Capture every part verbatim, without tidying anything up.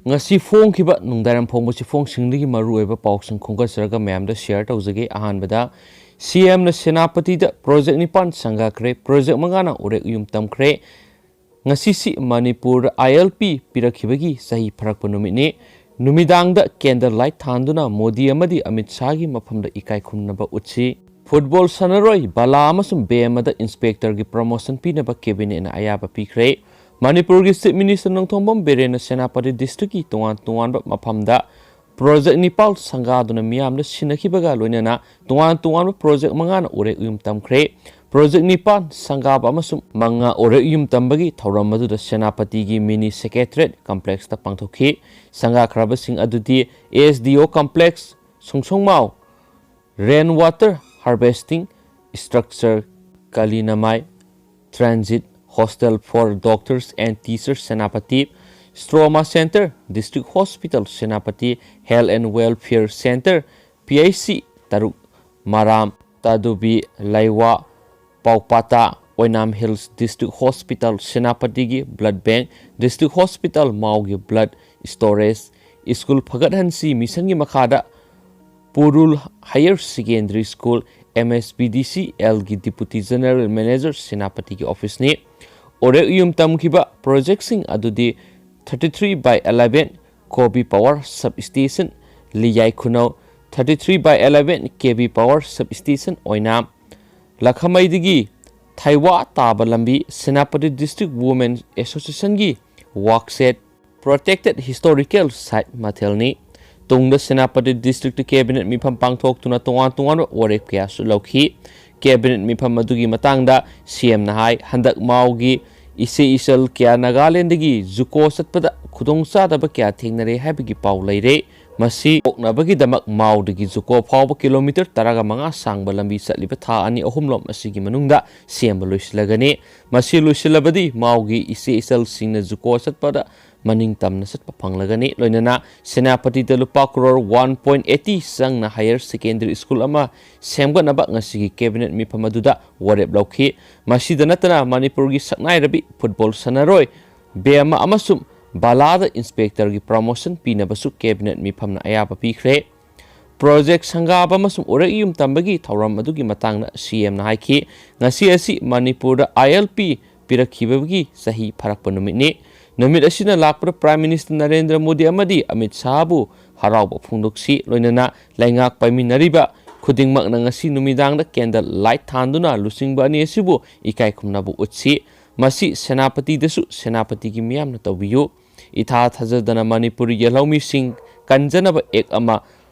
ꯉꯁꯤ ꯐꯣꯡꯈꯤꯕ ꯅꯨꯡꯗꯥꯡꯋꯥꯏꯔꯝ ꯐꯣꯡꯕ ꯆꯦꯐꯣꯡꯁꯤꯡꯗꯒꯤ ꯃꯔꯨꯑꯣꯏꯕ ꯄꯥꯎꯁꯤꯡ ꯈꯣꯝꯒꯠꯆꯔꯒ ꯃꯌꯥꯝꯗ ꯁꯤꯌꯔ ꯇꯧꯖꯒꯦ꯫ ꯑꯍꯥꯟꯕꯗ, ꯁꯤ ꯑꯦꯝꯅ ꯁꯦꯅꯥꯄꯇꯤꯗ ꯄ꯭ꯔꯣꯖꯦꯛ ꯅꯤꯄꯥꯟ ꯁꯪꯒꯥꯈ꯭ꯔꯦ, ꯄ꯭ꯔꯣꯖꯦꯛ ꯃꯉꯥꯅ ꯎꯔꯦꯛ ꯎꯌꯨꯝ ꯇꯝꯈ꯭ꯔꯦ꯫ ꯉꯁꯤꯁꯤ ꯃꯅꯤꯄꯨꯔꯗ ꯑꯥꯏ ꯑꯦꯜ ꯄꯤ ꯄꯤꯔꯛꯈꯤꯕꯒꯤ ꯆꯍꯤ ꯐꯥꯔꯛꯄ ꯅꯨꯃꯤꯠꯅꯤ꯫ ꯅꯨꯃꯤꯗꯥꯡꯗ ꯀꯦꯟꯗꯜ ꯂꯥꯏꯠ ꯊꯥꯟꯗꯨꯅ ꯃꯣꯗꯤ ꯑꯃꯗꯤ ꯑꯃꯤꯠ ꯁꯥꯍꯒꯤ ꯃꯐꯝꯗ ꯏꯀꯥꯏ ꯈꯨꯝꯅꯕ ꯎꯠꯁꯤ꯫ ꯐꯨꯠꯕꯣꯜ ꯁꯥꯟꯅꯔꯣꯏ ꯕꯂꯥ ꯑꯃꯁꯨꯡ ꯕꯦꯝꯃꯗ ꯏꯟꯁꯄꯦꯛꯇꯔꯒꯤ ꯄ꯭ꯔꯃꯣꯁꯟ ꯄꯤꯅꯕ ꯀꯦꯕꯤꯅꯦꯠꯅ ꯑꯌꯥꯕ ꯄꯤꯈ꯭ꯔꯦ꯫ ꯃꯅꯤꯄꯨꯔꯒꯤ ꯆꯤꯐ ꯃꯤꯅꯤꯁꯇꯔ ꯅꯣꯡꯊꯣꯝꯕꯝ ꯕꯤꯔꯦꯟꯅ ꯁꯦꯅꯥꯄꯇꯤ ꯗꯤꯁꯇ꯭ꯔꯤꯛꯀꯤ ꯇꯣꯉꯥꯟ ꯇꯣꯉꯥꯟꯕ ꯃꯐꯝꯗ ꯄ꯭ꯔꯣꯖꯦꯛ ꯅꯤꯄꯥꯜ ꯁꯪꯒꯥꯗꯨꯅ ꯃꯤꯌꯥꯝꯗ ꯁꯤꯟꯅꯈꯤꯕꯒ ꯂꯣꯏꯅꯅ ꯇꯣꯉꯥꯟ ꯇꯣꯉꯥꯟꯕ ꯄ꯭ꯔꯣꯖꯦꯛ ꯃꯉꯥꯅ ꯎꯔꯦꯛ ꯎꯌꯨꯝ ꯇꯝꯈ꯭ꯔꯦ꯫ ꯄ꯭ꯔꯣꯖꯦꯛ ꯅꯤꯄꯥꯜ ꯁꯪꯒꯥꯕ ꯑꯃꯁꯨꯡ ꯃꯉꯥ ꯎꯔꯦꯛ ꯎꯌꯨꯝ ꯇꯝꯕꯒꯤ ꯊꯧꯔꯝ ꯑꯗꯨꯗ ꯁꯦꯅꯥꯄꯇꯤꯒꯤ ꯃꯤꯅꯤ ꯁꯦꯀ꯭ꯔꯦꯇꯔꯤꯌꯦꯠ ꯀꯝꯄ꯭ꯂꯦꯛꯁꯇ ꯄꯥꯡꯊꯣꯛꯈꯤ꯫ ꯁꯪꯒꯥꯈ꯭ꯔꯕꯁꯤꯡ ꯑꯗꯨꯗꯤ ꯑꯦꯁ ꯗꯤ ꯑꯣ ꯀꯝꯄ꯭ꯂꯦꯛꯁ, ꯁꯣꯡꯁꯣꯡꯃꯥꯎ, rain water harvesting structure Kalinamai, transit hostel for doctors and teachers Senapati, trauma centre, district hospital Senapati, health and welfare centre, P H C ꯇꯔꯨꯛ, Maram, Tadubi, Leiwa, Paomata, Oinam hills district hospital ꯁꯦꯅꯥꯄꯇꯤꯒꯤ ꯕ꯭ꯂꯗ ꯕꯦꯡꯛ, ꯗꯤꯁꯇ꯭ꯔꯤꯛ ꯍꯣꯁꯄꯤꯇꯥꯜ ꯃꯥꯎꯒꯤ blood storage, school ꯐꯒꯠꯍꯟꯁꯤ ꯃꯤꯁꯟꯒꯤ ꯃꯈꯥꯗ Purul higher secondary school, M S P D C ꯑꯦꯜꯒꯤ deputy general manager ꯁꯦꯅꯥꯄꯇꯤꯒꯤ ꯑꯣꯐꯤꯁꯅꯤ꯫ ꯎꯔꯦꯛ ꯎꯌꯨꯝ ꯇꯝꯈꯤꯕ ꯄ꯭ꯔꯣꯖꯦꯛꯁꯤꯡ ꯑꯗꯨꯗꯤ thirty three by eleven ꯀꯣꯕꯤ ꯄꯥꯋꯔ ꯁꯕ ꯁ꯭ꯇꯦꯁꯟ ꯂꯤꯌꯥꯏ ꯈꯨꯅꯧ, thirty three by eleven K B power sub station Oinam, ꯂꯈꯃꯩꯗꯒꯤ ꯊꯥꯏꯋꯥ ꯇꯥꯕ ꯂꯝꯕꯤ, ꯁꯦꯅꯥꯄꯇꯤ ꯗꯤꯁꯇ꯭ꯔꯤꯛ ꯋꯨꯃꯦꯟ ꯑꯦꯁꯣꯁꯤꯌꯦꯁꯟꯒꯤ ꯋꯥꯛꯁꯦꯠ, ꯄ꯭ꯔꯣꯇꯦꯛꯇꯦꯗ ꯍꯤꯁꯇꯣꯔꯤꯀꯦꯜ ꯁꯥꯏꯠ ꯃꯊꯦꯜꯅꯤ꯫ ꯇꯨꯡꯗ ꯁꯦꯅꯥꯄꯇꯤ ꯗꯤꯁꯇ꯭ꯔꯤꯛꯇ ꯀꯦꯕꯤꯅꯦꯠ ꯃꯤꯐꯝ ꯄꯥꯡꯊꯣꯛꯇꯨꯅ ꯇꯣꯉꯥꯟ ꯇꯣꯉꯥꯟꯕ ꯋꯥꯔꯦꯞ ꯀꯌꯥꯁꯨ ꯂꯧꯈꯤ꯫ ꯀꯦꯕꯤꯅꯦꯠ ꯃꯤꯐꯝ ꯑꯗꯨꯒꯤ ꯃꯇꯥꯡꯗ ꯁꯤ ꯑꯦꯝꯅ ꯍꯥꯏ, ꯍꯟꯗꯛ ꯃꯥꯎꯒꯤ ꯏꯆꯦ ꯏꯆꯜ ꯀꯌꯥ ꯅꯥꯒꯥꯂꯦꯟꯗꯒꯤ ꯖꯨꯀꯣ ꯆꯠꯄꯗ ꯈꯨꯗꯣꯡꯆꯥꯗꯕ ꯀꯌꯥ ꯊꯦꯡꯅꯔꯦ ꯍꯥꯏꯕꯒꯤ ꯄꯥꯎ ꯂꯩꯔꯦ꯫ ꯃꯁꯤ ꯀꯣꯛꯅꯕꯒꯤꯗꯃꯛ ꯃꯥꯎꯗꯒꯤ ꯖꯨꯀꯣ ꯐꯥꯎꯕ ꯀꯤꯂꯣꯃꯤꯇꯔ ꯇꯔꯥꯒ ꯃꯉꯥ ꯁꯥꯡꯕ ꯂꯝꯕꯤ ꯆꯠꯂꯤꯕ ꯊꯥ ꯑꯅꯤ ꯑꯍꯨꯝꯂꯣꯝ ꯑꯁꯤꯒꯤ ꯃꯅꯨꯡꯗ ꯁꯦꯝꯕ ꯂꯣꯏꯁꯤꯜꯂꯒꯅꯤ꯫ ꯃꯁꯤ ꯂꯣꯏꯁꯤꯜꯂꯕꯗꯤ ꯃꯥꯎꯒꯤ ꯏꯆꯦ ꯏꯆꯜꯁꯤꯡꯅ ꯖꯨꯀꯣ ꯆꯠꯄꯗ ꯃꯅꯤꯡ ꯇꯝꯅ ꯆꯠꯄ ꯐꯪꯂꯒꯅꯤ꯫ ꯂꯣꯏꯅꯅ ꯁꯦꯅꯥꯄꯇꯤꯗ ꯂꯨꯄꯥ ꯀ꯭ꯔꯣꯔ one point eighty ꯆꯪꯅ ꯍꯥꯌꯔ ꯁꯦꯀꯦꯟꯗꯔꯤ ꯁ꯭ꯀꯨꯜ ꯑꯃ ꯁꯦꯝꯒꯠꯅꯕ ꯉꯁꯤꯒꯤ ꯀꯦꯕꯤꯅꯦꯠ ꯃꯤꯐꯝ ꯑꯗꯨꯗ ꯋꯥꯔꯦꯞ ꯂꯧꯈꯤ꯫ ꯃꯁꯤꯗ ꯅꯠꯇꯅ ꯃꯅꯤꯄꯨꯔꯒꯤ ꯁꯛꯅꯥꯏꯔꯕꯤ ꯐꯨꯠꯕꯣꯜ ꯁꯥꯟꯅꯔꯣꯏ ꯕꯦꯝꯃ ꯑꯃꯁꯨꯡ ꯕꯂꯥꯗ ꯏꯟꯁꯄꯦꯛꯇꯔꯒꯤ ꯄ꯭ꯔꯃꯣꯁꯟ ꯄꯤꯅꯕꯁꯨ ꯀꯦꯕꯤꯅꯦꯠ ꯃꯤꯐꯝꯅ ꯑꯌꯥꯕ ꯄꯤꯈ꯭ꯔꯦ꯫ ꯄ꯭ꯔꯣꯖꯦꯛ ꯁꯪꯒꯥꯕ ꯑꯃꯁꯨꯡ ꯎꯔꯛꯌꯨꯝ ꯇꯝꯕꯒꯤ ꯊꯧꯔꯝ ꯑꯗꯨꯒꯤ ꯃꯇꯥꯡꯗ ꯁꯤ ꯑꯦꯝꯅ ꯍꯥꯏꯈꯤ, "ꯉꯁꯤ ꯑꯁꯤ ꯃꯅꯤꯄꯨꯔꯗ ꯑꯥꯏ ꯑꯦꯜ ꯄꯤ ꯄꯤꯔꯛꯈꯤꯕꯒꯤ ꯆꯍꯤ ꯐꯥꯔꯛꯄ ꯅꯨꯃꯤꯠꯅꯤ꯫ ꯅꯨꯃꯤꯠ ꯑꯁꯤꯅ ꯂꯥꯛꯄꯗ ꯄ꯭ꯔꯥꯏꯝ ꯃꯤꯅꯤꯁꯇꯔ ꯅꯔꯦꯟꯗ꯭ꯔ ꯃꯣꯗꯤ ꯑꯃꯗꯤ ꯑꯃꯤꯠ ꯁꯥꯍꯕꯨ ꯍꯔꯥꯎꯕ ꯐꯣꯡꯗꯣꯛꯁꯤ, ꯂꯣꯏꯅꯅ ꯂꯩꯉꯥꯛ ꯄꯥꯏꯃꯤꯟꯅꯔꯤꯕ ꯈꯨꯗꯤꯡꯃꯛꯅ ꯉꯁꯤ ꯅꯨꯃꯤꯗꯥꯡꯗ ꯀꯦꯟꯗꯜ ꯂꯥꯏꯠ ꯊꯥꯟꯗꯨꯅ ꯂꯨꯆꯤꯡꯕ ꯑꯅꯤ ꯑꯁꯤꯕꯨ ꯏꯀꯥꯏ ꯈꯨꯝꯅꯕ ꯎꯠꯁꯤ꯫ ꯃꯁꯤ ꯁꯦꯅꯥꯄꯇꯤꯗꯁꯨ ꯁꯦꯅꯥꯄꯇꯤꯒꯤ ꯃꯤꯌꯥꯝꯅ ꯇꯧꯕꯤꯌꯨ꯫ ꯏꯊꯥ ꯊꯥꯖꯗꯅ ꯃꯅꯤꯄꯨꯔꯒꯤ ꯂꯧꯃꯤꯁꯤꯡ ꯀꯟꯖꯅꯕ ꯑꯦꯛ ꯑꯃ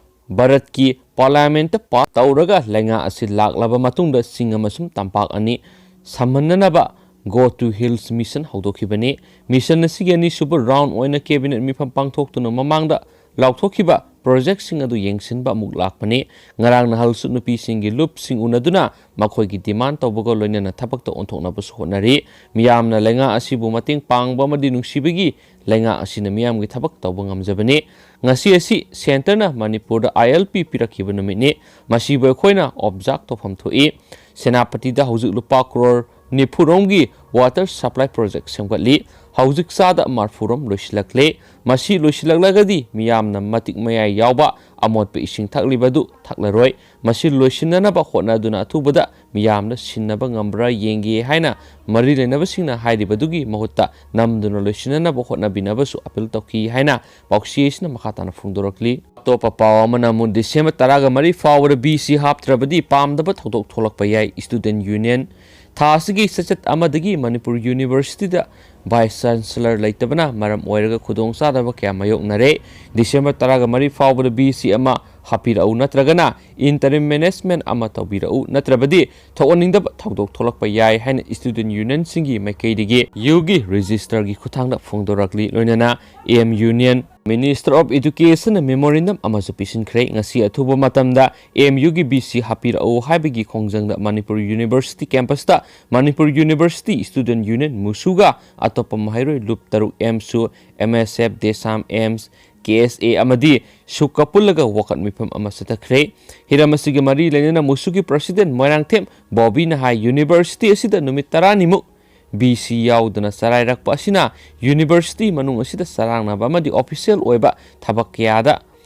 ꯚꯥꯔꯠꯀꯤ ꯄꯥꯔꯂꯤꯌꯥꯃꯦꯟꯠꯇ ꯄꯥꯁ ꯇꯧꯔꯒ ꯂꯩꯉꯥꯛ ꯑꯁꯤ ꯂꯥꯛꯂꯕ ꯃꯇꯨꯡꯗ ꯆꯤꯡ ꯑꯃꯁꯨꯡ ꯇꯝꯄꯥꯛ ꯑꯅꯤ ꯁꯝꯍꯟꯅꯅꯕ Go to Hills Mission ꯍꯧꯗꯣꯛꯈꯤꯕꯅꯤ꯫ ꯃꯤꯁꯟ ꯑꯁꯤꯒꯤ ꯑꯅꯤꯁꯨꯕ ꯔꯥꯎꯟ ꯑꯣꯏꯅ ꯀꯦꯕꯤꯅꯦꯠ ꯃꯤꯐꯝ ꯄꯥꯡꯊꯣꯛꯇꯨꯅ ꯃꯃꯥꯡꯗ ꯂꯥꯎꯊꯣꯛꯈꯤꯕ ꯄ꯭ꯔꯣꯖꯦꯛꯁꯤꯡ ꯑꯗꯨ ꯌꯦꯡꯁꯤꯟꯕ ꯑꯃꯨꯛ ꯂꯥꯛꯄꯅꯤ꯫ ꯉꯔꯥꯡ ꯅꯍꯥꯜꯁꯨ ꯅꯨꯄꯤꯁꯤꯡꯒꯤ ꯂꯨꯞꯁꯤꯡ ꯎꯅꯗꯨꯅ ꯃꯈꯣꯏꯒꯤ ꯗꯤꯃꯥꯟ ꯇꯧꯕꯒ ꯂꯣꯏꯅꯅ ꯊꯕꯛꯇ ꯑꯣꯟꯊꯣꯛꯅꯕꯁꯨ ꯍꯣꯠꯅꯔꯤ꯫ ꯃꯤꯌꯥꯝꯅ ꯂꯩꯉꯥꯛ ꯑꯁꯤꯕꯨ ꯃꯇꯦꯡ ꯄꯥꯡꯕ ꯑꯃꯗꯤ ꯅꯨꯡꯁꯤꯕꯒꯤ ꯂꯩꯉꯥꯛ ꯑꯁꯤꯅ ꯃꯤꯌꯥꯝꯒꯤ ꯊꯕꯛ ꯇꯧꯕ ꯉꯝꯖꯕꯅꯤ꯫ ꯉꯁꯤ ꯑꯁꯤ ꯁꯦꯟꯇꯔꯅ ꯃꯅꯤꯄꯨꯔꯗ ꯑꯥꯏ ꯑꯦꯜ ꯄꯤ ꯄꯤꯔꯛꯈꯤꯕ ꯅꯨꯃꯤꯠꯅꯤ꯫ ꯃꯁꯤꯕꯨ ꯑꯩꯈꯣꯏꯅ ꯑꯣꯕꯖꯥꯔꯕ ꯇꯧꯐꯝ ꯊꯣꯛꯏ꯫ ꯁꯦꯅꯥꯄꯇꯤꯗ ꯍꯧꯖꯤꯛ ꯂꯨꯄꯥ ꯀ꯭ꯔꯣꯔ ꯅꯤꯐꯨ ꯔꯣꯝꯒꯤ ꯋꯥꯇꯔ ꯁꯄ꯭ꯂꯥꯏ ꯄ꯭ꯔꯣꯖꯦꯛ ꯁꯦꯝꯒꯠꯂꯤ꯫ ꯍꯧꯖꯤꯛ ꯆꯥꯗ ꯃꯔꯐꯨ ꯔꯣꯝ ꯂꯣꯏꯁꯤꯜꯂꯛꯂꯦ꯫ ꯃꯁꯤ ꯂꯣꯏꯁꯤꯜꯂꯛꯂꯒꯗꯤ ꯃꯤꯌꯥꯝꯅ ꯃꯇꯤꯛ ꯃꯌꯥꯏ ꯌꯥꯎꯕ ꯑꯃꯣꯠꯄ ꯏꯁꯤꯡ ꯊꯛꯂꯤꯕꯗꯨ ꯊꯛꯂꯔꯣꯏ꯫ ꯃꯁꯤ ꯂꯣꯏꯁꯤꯟꯅꯅꯕ ꯍꯣꯠꯅꯗꯨꯅ ꯑꯊꯨꯕꯗ ꯃꯤꯌꯥꯝꯅ ꯁꯤꯟꯅꯕ ꯉꯝꯕ꯭ꯔꯥ ꯌꯦꯡꯒꯦ ꯍꯥꯏꯅ ꯃꯔꯤ ꯂꯩꯅꯕꯁꯤꯡꯅ ꯍꯥꯏꯔꯤꯕꯗꯨꯒꯤ ꯃꯍꯨꯠꯇ ꯅꯝꯗꯨꯅ ꯂꯣꯏꯁꯤꯟꯅꯅꯕ ꯍꯣꯠꯅꯕꯤꯅꯕꯁꯨ ꯑꯄꯤꯜ ꯇꯧꯈꯤ ꯍꯥꯏꯅ ꯄꯥꯎꯆꯦ ꯑꯁꯤꯅ ꯃꯈꯥ ꯇꯥꯅ ꯐꯣꯡꯗꯣꯔꯛꯂꯤ꯫ ꯑꯇꯣꯞꯄ ꯄꯥꯎ ꯑꯃꯅ ꯑꯃꯨꯛ ꯗꯤꯁꯦꯝꯕꯔ ꯇꯔꯥꯒ ꯃꯔꯤ ꯐꯥꯎꯕꯗ ꯕꯤ ꯁꯤ ꯍꯥꯞꯇ꯭ꯔꯕꯗꯤ ꯄꯥꯝꯗꯕ ꯊꯧꯗꯣꯛ ꯊꯣꯛꯂꯛꯄ ꯌꯥꯏ꯫ ꯁ꯭ꯇꯨꯗꯦꯟꯠ ꯌꯨꯅꯤꯌꯟ ꯊꯥ ꯑꯁꯤꯒꯤ ꯆꯩꯆꯠ ꯑꯃꯗꯒꯤ ꯃꯅꯤꯄꯨꯔ ꯌꯨꯅꯤꯚꯔꯁꯤꯇꯤꯗ ꯚꯥꯏꯁ ꯆꯥꯟꯁꯦꯂꯔ ꯂꯩꯇꯕꯅ ꯃꯔꯝ ꯑꯣꯏꯔꯒ ꯈꯨꯗꯣꯡꯆꯥꯗꯕ ꯀꯌꯥ ꯃꯥꯌꯣꯛꯅꯔꯦ꯫ ꯗꯤꯁꯦꯝꯕꯔ ꯇꯔꯥꯒ ꯃꯔꯤ ꯐꯥꯎꯕꯗ ꯕꯤ ꯁꯤ ꯑꯃ ꯍꯥꯞꯄꯤꯔꯛꯎ ꯅꯠꯇ꯭ꯔꯒꯅ ꯏꯟꯇꯔꯤꯝ ꯃꯦꯅꯦꯖꯃꯦꯟꯠ ꯑꯃ ꯇꯧꯕꯤꯔꯛꯎ, ꯅꯠꯇ꯭ꯔꯕꯗꯤ ꯊꯣꯛꯍꯟꯅꯤꯡꯗꯕ ꯊꯧꯗꯣꯛ ꯊꯣꯛꯂꯛꯄ ꯌꯥꯏ ꯍꯥꯏꯅ ꯁ꯭ꯇꯨꯗꯦꯟꯠ ꯌꯨꯅꯤꯌꯟꯁꯤꯡꯒꯤ ꯃꯥꯏꯀꯩꯗꯒꯤ ꯌꯨꯒꯤ ꯔꯦꯖꯤꯁꯇꯔꯒꯤ ꯈꯨꯠꯊꯥꯡꯗ ꯐꯣꯡꯗꯣꯔꯛꯂꯤ꯫ ꯂꯣꯏꯅꯅ ꯑꯦꯝ ꯌꯨꯅꯤꯌꯟ ꯃꯤꯅꯤꯁꯇꯔ ꯑꯣꯐ ꯏꯗꯨꯀꯦꯁꯟꯅ ꯃꯦꯃꯣꯔꯦꯟꯗꯝ ꯑꯃꯁꯨ ꯄꯤꯁꯤꯟꯈ꯭ꯔꯦ꯫ ꯉꯁꯤ ꯑꯊꯨꯕ ꯃꯇꯝꯗ ꯑꯦꯝ ꯌꯨꯒꯤ ꯕꯤ ꯁꯤ ꯍꯥꯞꯄꯤꯔꯛꯎ ꯍꯥꯏꯕꯒꯤ ꯈꯣꯡꯖꯪꯗ ꯃꯅꯤꯄꯨꯔ ꯌꯨꯅꯤꯚꯔꯁꯤꯇꯤ ꯀꯦꯝꯄꯁꯇ ꯃꯅꯤꯄꯨꯔ ꯌꯨꯅꯤꯚꯔꯁꯤꯇꯤ ꯁ꯭ꯇꯨꯗꯦꯟꯠ ꯌꯨꯅꯤꯌꯟ, ꯃꯨꯁꯨꯒ ꯑꯇꯣꯞꯄ ꯃꯍꯩꯔꯣꯏ ꯂꯨꯞ ꯇꯔꯨꯛ, ꯑꯦꯝꯁꯨ, ꯑꯦꯝ ꯑꯦꯁ ꯑꯦꯐ, ꯗꯦꯁꯥꯝ, ꯑꯦꯝꯁ, ꯀꯦ ꯑꯦꯁ ꯑꯦ ꯑꯃꯗꯤ ꯁꯨꯛꯀ ꯄꯨꯜꯂꯒ ꯋꯥꯀꯠ ꯃꯤꯐꯝ ꯑꯃ ꯆꯠꯊꯈ꯭ꯔꯦ꯫ ꯍꯤꯔꯝ ꯑꯁꯤꯒ ꯃꯔꯤ ꯂꯩꯅꯅ ꯃꯨꯁꯨꯒꯤ ꯄ꯭ꯔꯁꯤꯗꯦꯟꯠ ꯃꯣꯏꯔꯥꯡꯊꯦꯝ ꯕꯣꯕꯤꯅ ꯍꯥꯏ, ꯌꯨꯅꯤꯚꯔꯁꯤꯇꯤ ꯑꯁꯤꯗ ꯅꯨꯃꯤꯠ ꯇꯔꯥꯅꯤꯃꯨꯛ ꯚꯤ ꯁꯤ ꯌꯥꯎꯗꯅ ꯆꯔꯥꯏꯔꯛꯄ ꯑꯁꯤꯅ ꯌꯨꯅꯤꯚꯔꯁꯤꯇꯤ ꯃꯅꯨꯡ ꯑꯁꯤꯗ ꯆꯔꯥꯡꯅꯕ ꯑꯃꯗꯤ ꯑꯣꯐꯤꯁꯤꯌꯦꯜ ꯑꯣꯏꯕ ꯊꯕꯛ ꯀꯌꯥꯗ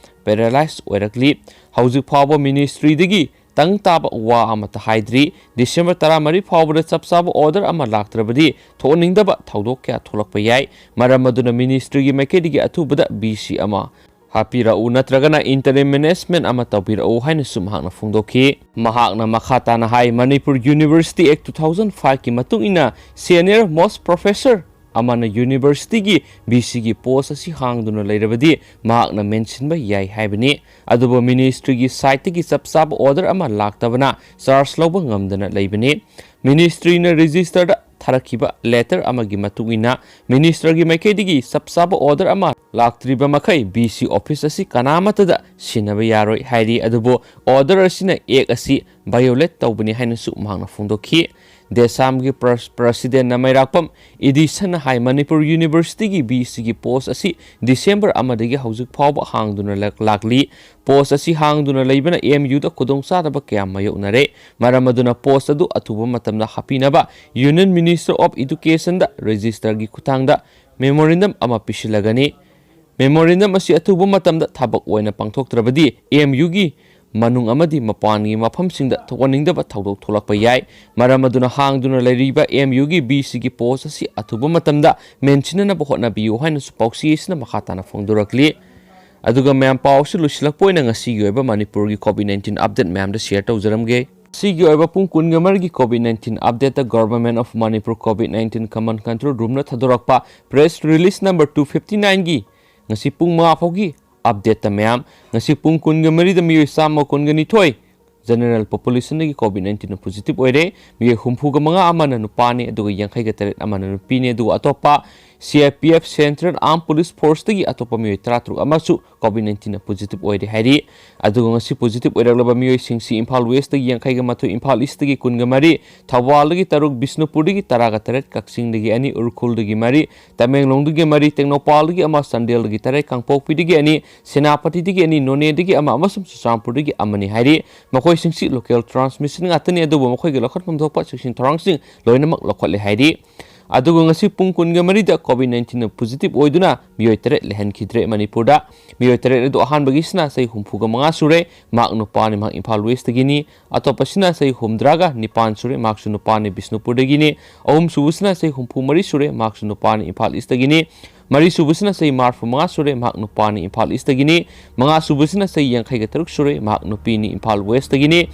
ꯄꯦꯔꯥꯂꯥꯏꯁ ꯑꯣꯏꯔꯛꯂꯤ꯫ ꯍꯧꯖꯤꯛ ꯐꯥꯎꯕ ꯃꯤꯅꯤꯁꯇ꯭ꯔꯤꯗꯒꯤ ꯇꯪ ꯇꯥꯕ ꯋꯥ ꯑꯃꯠꯇ ꯍꯥꯏꯗ꯭ꯔꯤ꯫ ꯗꯤꯁꯦꯝꯕꯔ ꯇꯔꯥꯃꯔꯤ ꯐꯥꯎꯕꯗ ꯆꯞ ꯆꯥꯕ ꯑꯣꯔꯗꯔ ꯑꯃ ꯂꯥꯛꯇ꯭ꯔꯕꯗꯤ ꯊꯣꯛꯍꯟꯅꯤꯡꯗꯕ ꯊꯧꯗꯣꯛ ꯀꯌꯥ ꯊꯣꯛꯂꯛꯄ ꯌꯥꯏ꯫ ꯃꯔꯝ ꯑꯗꯨꯅ ꯃꯤꯅꯤꯁꯇ꯭ꯔꯤꯒꯤ ꯃꯥꯏꯀꯩꯗꯒꯤ ꯑꯊꯨꯕꯗ ꯚꯤ ꯁꯤ ꯑꯃ ꯍꯥꯞꯄꯤꯔꯛꯎ ꯅꯠꯇ꯭ꯔꯒꯅ ꯏꯟꯇꯔꯤꯝ ꯃꯦꯅꯦꯖꯃꯦꯟ ꯑꯃ ꯇꯧꯕꯤꯔꯛꯎ ꯍꯥꯏꯅꯁꯨ ꯃꯍꯥꯛꯅ ꯐꯣꯡꯗꯣꯛꯈꯤ꯫ ꯃꯍꯥꯛꯅ ꯃꯈꯥ ꯇꯥꯅ ꯍꯥꯏ, ꯃꯅꯤꯄꯨꯔ ꯌꯨꯅꯤꯚꯔꯁꯤꯇꯤ ꯑꯦꯛ ꯇꯨ ꯊꯥꯎꯖꯟ ꯐꯥꯏꯚꯀꯤ ꯃꯇꯨꯡ ꯏꯟꯅ ꯁꯦꯅꯤꯌꯔ ꯃꯣꯁ ꯄ꯭ꯔꯣꯐꯦꯁꯔ ꯑꯃꯅ ꯌꯨꯅꯤꯚꯔꯁꯤꯇꯤꯒꯤ ꯚꯤ ꯁꯤꯒꯤ ꯄꯣꯁ ꯑꯁꯤ ꯍꯥꯡꯗꯨꯅ ꯂꯩꯔꯕꯗꯤ ꯃꯍꯥꯛꯅ ꯃꯦꯟꯁꯤꯟꯕ ꯌꯥꯏ ꯍꯥꯏꯕꯅꯤ꯫ ꯑꯗꯨꯕꯨ ꯃꯤꯅꯤꯁꯇ꯭ꯔꯤꯒꯤ ꯁꯥꯏꯠꯇꯒꯤ ꯆꯞ ꯆꯥꯕ ꯑꯣꯔꯗꯔ ꯑꯃ ꯂꯥꯛꯇꯕꯅ ꯆꯥꯔꯖ ꯂꯧꯕ ꯉꯝꯗꯅ ꯂꯩꯕꯅꯤ꯫ ꯃꯤꯅꯤꯁꯇ꯭ꯔꯤꯅ ꯔꯦꯖꯤꯁꯇꯔꯗ ꯊꯥꯔꯛꯈꯤꯕ ꯂꯦꯇꯔ ꯑꯃꯒꯤ ꯃꯇꯨꯡ ꯏꯟꯅ ꯃꯤꯅꯤꯁꯇꯔꯒꯤ ꯃꯥꯏꯀꯩꯗꯒꯤ ꯆꯞ ꯆꯥꯕ ꯑꯣꯔꯗꯔ ꯑꯃ ꯂꯥꯛꯇ꯭ꯔꯤꯕ ꯃꯈꯩ ꯚꯤ ꯁꯤ ꯑꯣꯐꯤꯁ ꯑꯁꯤ ꯀꯅꯥꯃꯠꯇꯗ ꯁꯤꯟꯅꯕ ꯌꯥꯔꯣꯏ ꯍꯥꯏꯔꯤ꯫ ꯑꯗꯨꯕꯨ ꯑꯣꯔꯗꯔ ꯑꯁꯤꯅ ꯑꯦꯛ ꯑꯁꯤ ꯚꯥꯏꯑꯣꯂꯦꯠ ꯇꯧꯕꯅꯤ ꯍꯥꯏꯅꯁꯨ ꯃꯍꯥꯛꯅ ꯐꯣꯡꯗꯣꯛꯈꯤ꯫ ꯗꯦꯁꯥꯝꯒꯤ ꯄ꯭ꯔ-, ꯄ꯭ꯔꯁꯤꯗꯦꯟꯅ ꯃꯩꯔꯥꯛꯄꯝ ꯏꯗꯤꯁꯟꯅ ꯍꯥꯏ, ꯃꯅꯤꯄꯨꯔ ꯌꯨꯅꯤꯚꯔꯁꯤꯇꯤꯒꯤ ꯚꯤ ꯁꯤꯒꯤ ꯄꯣꯁ ꯑꯁꯤ ꯗꯤꯁꯦꯝꯕꯔ ꯑꯃꯗꯒꯤ ꯍꯧꯖꯤꯛ ꯐꯥꯎꯕ ꯍꯥꯡꯗꯨꯅ ꯂꯥꯛ-, ꯂꯥꯛꯂꯤ꯫ ꯄꯣꯁ ꯑꯁꯤ ꯍꯥꯡꯗꯨꯅ ꯂꯩꯕꯅ ꯑꯦꯝ ꯌꯨꯗ ꯈꯨꯗꯣꯡꯆꯥꯗꯕ ꯀꯌꯥ ꯃꯥꯌꯣꯛꯅꯔꯦ꯫ ꯃꯔꯝ ꯑꯗꯨꯅ ꯄꯣꯁ ꯑꯗꯨ ꯑꯊꯨꯕ ꯃꯇꯝꯗ ꯍꯥꯞꯄꯤꯅꯕ Union Minister of Educationꯗ ꯔꯦꯖꯤꯁꯇꯔꯒꯤ ꯈꯨꯠꯊꯥꯡꯗ ꯃꯦꯃꯣꯔꯦꯟꯗꯝ ꯑꯃ ꯄꯤꯁꯤꯜꯂꯒꯅꯤ꯫ ꯃꯦꯃꯣꯔꯦꯟꯗꯝ ꯑꯁꯤ ꯑꯊꯨꯕ ꯃꯇꯝꯗ ꯊꯕꯛ ꯑꯣꯏꯅ ꯄꯥꯡꯊꯣꯛꯇ꯭ꯔꯕꯗꯤ ꯑꯦꯝ ꯌꯨꯒꯤ ꯃꯅꯨꯡ ꯑꯃꯗꯤ ꯃꯄꯥꯟꯒꯤ ꯃꯐꯝꯁꯤꯡꯗ ꯊꯣꯛꯍꯟꯅꯤꯡꯗꯕ ꯊꯧꯗꯣꯛ ꯊꯣꯛꯂꯛꯄ ꯌꯥꯏ꯫ ꯃꯔꯝ ꯑꯗꯨꯅ ꯍꯥꯡꯗꯨꯅ ꯂꯩꯔꯤꯕ ꯑꯦꯝ ꯌꯨꯒꯤ ꯚꯤ ꯁꯤꯒꯤ ꯄꯣꯁ ꯑꯁꯤ ꯑꯊꯨꯕ ꯃꯇꯝꯗ ꯃꯦꯟꯁꯤꯟꯅꯅꯕ ꯍꯣꯠꯅꯕꯤꯌꯨ ꯍꯥꯏꯅꯁꯨ ꯄꯥꯎꯆꯦ ꯑꯁꯤꯅ ꯃꯈꯥ ꯇꯥꯅ ꯐꯣꯡꯗꯣꯔꯛꯂꯤ꯫ ꯑꯗꯨꯒ ꯃꯌꯥꯝ, ꯄꯥꯎ ꯑꯁꯤ ꯂꯣꯏꯁꯤꯜꯂꯛꯄ ꯑꯣꯏꯅ ꯉꯁꯤꯒꯤ ꯑꯣꯏꯕ ꯃꯅꯤꯄꯨꯔꯒꯤ ꯀꯣꯚꯤꯗ ꯅꯥꯏꯟꯇꯤꯟ ꯑꯞꯗꯦꯠ ꯃꯌꯥꯝꯗ ꯁꯤꯌꯔ ꯇꯧꯖꯔꯝꯒꯦ꯫ ꯁꯤꯒꯤ ꯑꯣꯏꯕ ꯄꯨꯡ ꯀꯨꯟꯒ ꯃꯔꯤꯒꯤ ꯀꯣꯚꯤꯗ ꯅꯥꯏꯟꯇꯤꯟ ꯑꯞꯗꯦꯠꯇ Government of Manipur COVID nineteen Command Control Roomꯅ ꯊꯥꯗꯣꯔꯛꯄ press release number two fifty ꯅꯥꯏꯟꯒꯤ ꯉꯁꯤ ꯄꯨꯡ ꯃꯉꯥ ꯐꯥꯎꯒꯤ ꯑꯞꯗꯦꯠꯇ ꯃꯌꯥꯝ, ꯉꯁꯤ ꯄꯨꯡ ꯀꯨꯟꯒ ꯃꯔꯤꯗ ꯃꯤꯑꯣꯏ ꯆꯥꯝꯃ ꯀꯨꯟꯒ ꯅꯤꯊꯣꯏ ꯖꯦꯅꯔꯦꯜ ꯄꯣꯄꯨꯂꯦꯁꯟꯗꯒꯤ ꯀꯣꯚꯤꯗ ꯅꯥꯏꯟꯇꯤꯟꯅ ꯄꯣꯖꯤꯇꯤꯚ ꯑꯣꯏꯔꯦ꯫ ꯃꯤꯑꯣꯏ ꯍꯨꯝꯐꯨꯒ ꯃꯉꯥ ꯑꯃꯅ ꯅꯨꯄꯥꯅꯤ, ꯑꯗꯨꯒ ꯌꯥꯡꯈꯩꯒ ꯇꯔꯦꯠ ꯑꯃꯅ ꯅꯨꯄꯤꯅꯤ꯫ ꯑꯗꯨꯒ ꯑꯇꯣꯞꯄ C R P F, Central Armed Police Force ꯇꯒꯤ ꯑꯇꯣꯞꯄ ꯃꯤꯑꯣꯏ ꯇꯔꯥꯇꯔꯨꯛ ꯑꯃꯁꯨ COVID nineteen ꯅ positive ꯑꯣꯏꯔꯦ ꯍꯥꯏꯔꯤ꯫ ꯑꯗꯨꯒ ꯉꯁꯤ positive ꯑꯣꯏꯔꯛꯂꯕ ꯃꯤꯑꯣꯏꯁꯤꯡꯁꯤ ꯏꯝꯐꯥꯜ West ꯇꯒꯤ ꯌꯥꯡꯈꯩꯒ ꯃꯥꯊꯣꯏ, ꯏꯝꯐꯥꯜ East ꯇꯒꯤ ꯀꯨꯟꯒ ꯃꯔꯤ, ꯊꯧꯕꯥꯜꯗꯒꯤ ꯇꯔꯨꯛ, ꯕꯤꯁꯅꯨꯄꯨꯔꯗꯒꯤ ꯇꯔꯥꯒ ꯇꯔꯦꯠ, ꯀꯛꯆꯤꯡꯗꯒꯤ ꯑꯅꯤ, ꯎꯈ꯭ꯔꯨꯜꯗꯒꯤ ꯃꯔꯤ, ꯇꯃꯦꯡꯂꯣꯡꯗꯒꯤ ꯃꯔꯤ, ꯇꯦꯡꯅꯧꯄꯜꯗꯒꯤ ꯑꯃ, ꯆꯥꯟꯗꯦꯜꯗꯒꯤ ꯇꯔꯦꯠ, ꯀꯥꯡꯄꯣꯛꯄꯤꯗꯒꯤ ꯑꯅꯤ, ꯁꯦꯅꯥꯄꯇꯤꯗꯒꯤ ꯑꯅꯤ, ꯅꯣꯅꯦꯗꯒꯤ ꯑꯃ ꯑꯃꯁꯨꯡ ꯆꯨꯔꯆꯥꯟꯄꯨꯔꯗꯒꯤ ꯑꯃꯅꯤ ꯍꯥꯏꯔꯤ꯫ ꯃꯈꯣꯏꯁꯤꯡꯁꯤ local transmission ꯉꯥꯛꯇꯅꯤ, ꯑꯗꯨꯕꯨ ꯃꯈꯣꯏꯒꯤ ꯂꯧꯈꯠꯐꯝ ꯊꯣꯛꯄ ꯆꯦꯛꯁꯤꯟ ꯊꯧꯔꯥꯡꯁꯤꯡ ꯂꯣꯏꯅꯃꯛ ꯂꯧꯈꯠꯂꯦ ꯍꯥꯏꯔꯤ꯫ ꯑꯗꯨꯒ ꯉꯁꯤ ꯄꯨꯡ ꯀꯨꯟꯒ ꯃꯔꯤꯗ COVID nineteen ꯅ positive ꯑꯣꯏꯗꯨꯅ ꯃꯤꯑꯣꯏ ꯇꯔꯦꯠ ꯂꯩꯍꯟꯈꯤꯗ꯭ꯔꯦ ꯃꯅꯤꯄꯨꯔꯗ꯫ ꯃꯤꯑꯣꯏ ꯇꯔꯦꯠ ꯑꯗꯨ ꯑꯍꯥꯟꯕꯒꯤꯁꯤꯅ ꯆꯍꯤ ꯍꯨꯝꯐꯨꯒ ꯃꯉꯥ ꯁꯨꯔꯦ, ꯃꯍꯥꯛ ꯅꯨꯄꯥꯅꯤ, ꯃꯍꯥꯛ ꯏꯝꯐꯥꯜ West ꯇꯒꯤꯅꯤ꯫ ꯑꯇꯣꯞꯄꯁꯤꯅ ꯆꯍꯤ ꯍꯨꯝꯗ꯭ꯔꯥꯒ ꯅꯤꯄꯥꯟ ꯁꯨꯔꯦ, ꯃꯍꯥꯛꯁꯨ ꯅꯨꯄꯥꯅꯤ, ꯕꯤꯁꯅꯨꯄꯨꯔꯗꯒꯤꯅꯤ꯫ ꯑꯍꯨꯝꯁꯨꯕꯁꯤꯅ ꯆꯍꯤ ꯍꯨꯝꯐꯨ ꯃꯔꯤ ꯁꯨꯔꯦ, ꯃꯍꯥꯛꯁꯨ ꯅꯨꯄꯥꯅꯤ, ꯏꯝꯐꯥꯜ East ꯇꯒꯤꯅꯤ꯫ ꯃꯔꯤꯁꯨꯕꯁꯤꯅ ꯆꯍꯤ ꯃꯔꯤꯐꯨ ꯃꯉꯥ ꯁꯨꯔꯦ, ꯃꯍꯥꯛ ꯅꯨꯄꯥꯅꯤ, ꯏꯝꯐꯥꯜ East ꯇꯒꯤꯅꯤ꯫ ꯃꯉꯥꯁꯨꯕꯁꯤꯅ ꯆꯍꯤ ꯌꯥꯡꯈꯩꯒ ꯇꯔꯨꯛ ꯁꯨꯔꯦ, ꯃꯍꯥꯛ ꯅꯨꯄꯤꯅꯤ, ꯏꯝꯐꯥꯜ West ꯇꯒꯤꯅꯤ꯫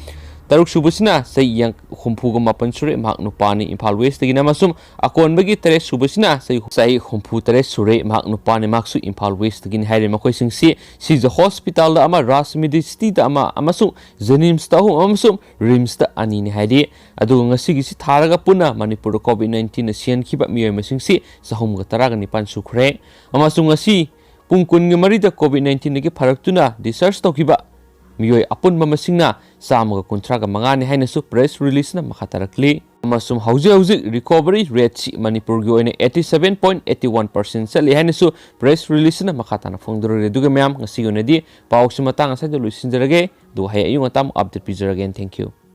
ꯇꯔꯨꯛꯁꯨꯕꯁꯤꯅ ꯆꯍꯤ ꯌꯥꯡ-, ꯍꯨꯝꯐꯨꯒ ꯃꯥꯄꯟ ꯁꯨꯔꯦ, ꯃꯍꯥꯛ ꯅꯨꯄꯥꯅꯤ, ꯏꯝꯐꯥꯜ West ꯇꯒꯤꯅꯤ꯫ ꯑꯃꯁꯨꯡ ꯑꯀꯣꯟꯕꯒꯤ ꯇꯔꯦꯠꯁꯨꯕꯁꯤꯅ ꯆꯍꯤ, ꯆꯍꯤ ꯍꯨꯝꯐꯨ ꯇꯔꯦꯠ ꯁꯨꯔꯦ, ꯃꯍꯥꯛ ꯅꯨꯄꯥꯅꯤ, ꯃꯍꯥꯛꯁꯨ ꯏꯝꯐꯥꯜ West ꯇꯒꯤꯅꯤ ꯍꯥꯏꯔꯦ꯫ ꯃꯈꯣꯏꯁꯤꯡꯁꯤ ꯁꯤꯖ ꯍꯣꯁꯄꯤꯇꯥꯜꯗ ꯑꯃ, ꯔꯥꯖ ꯃꯦꯗꯤꯁꯤꯇꯤꯗ ꯑꯃ ꯑꯃꯁꯨꯡ ꯖꯦꯅꯤꯝꯁꯇ ꯑꯍꯨꯝ ꯑꯃꯁꯨꯡ ꯔꯤꯝꯁꯇ ꯑꯅꯤꯅꯤ ꯍꯥꯏꯔꯤ꯫ ꯑꯗꯨꯒ ꯉꯁꯤꯒꯤꯁꯤ ꯊꯥꯔꯒ ꯄꯨꯟꯅ ꯃꯅꯤꯄꯨꯔꯗ COVID nineteen ꯅ ꯁꯤꯍꯟꯈꯤꯕ ꯃꯤꯑꯣꯏ ꯃꯁꯤꯡꯁꯤ ꯆꯍꯨꯝꯒ ꯇꯔꯥꯒ ꯅꯤꯄꯥꯟ ꯁꯨꯈ꯭ꯔꯦ꯫ ꯑꯃꯁꯨꯡ ꯉꯁꯤ ꯄꯨꯡ ꯀꯨꯟꯒ ꯃꯔꯤꯗ COVID nineteen ꯗꯒꯤ ꯐꯔꯛꯇꯨꯅ discharge ꯇꯧꯈꯤꯕ ꯃꯤꯑꯣꯏ ꯑꯄꯨꯟꯕ ꯃꯁꯤꯡꯅ ꯆꯥꯝꯃꯒ ꯀꯨꯟꯊ꯭ꯔꯥꯒ ꯃꯉꯥꯅꯤ ꯍꯥꯏꯅꯁꯨ press release ꯅ ꯃꯈꯥ ꯇꯥꯔꯛꯂꯤ꯫ ꯑꯃꯁꯨꯡ ꯍꯧꯖꯤꯛ ꯍꯧꯖꯤꯛ recovery rate ꯁꯤ ꯃꯅꯤꯄꯨꯔꯒꯤ ꯑꯣꯏꯅ eighty seven point eighty one percent ꯆꯠꯂꯤ ꯍꯥꯏꯅꯁꯨ press release ꯅ ꯃꯈꯥ ꯇꯥꯅ ꯐꯣꯡꯗꯣꯔꯛꯂꯤ꯫ ꯑꯗꯨꯒ ꯃꯌꯥꯝ, ꯉꯁꯤꯒꯤ ꯑꯣꯏꯅꯗꯤ ꯄꯥꯎꯁꯤ ꯃꯇꯥꯡ ꯑꯁꯤꯗ ꯂꯣꯏꯁꯤꯟꯖꯔꯒꯦ꯫ ꯑꯗꯨꯒ ꯍꯌꯦꯡ ꯑꯌꯨꯛ ꯉꯟꯇꯥ ꯑꯃꯨꯛ update ꯄꯤꯖꯔꯒꯦ꯫ Thank you꯫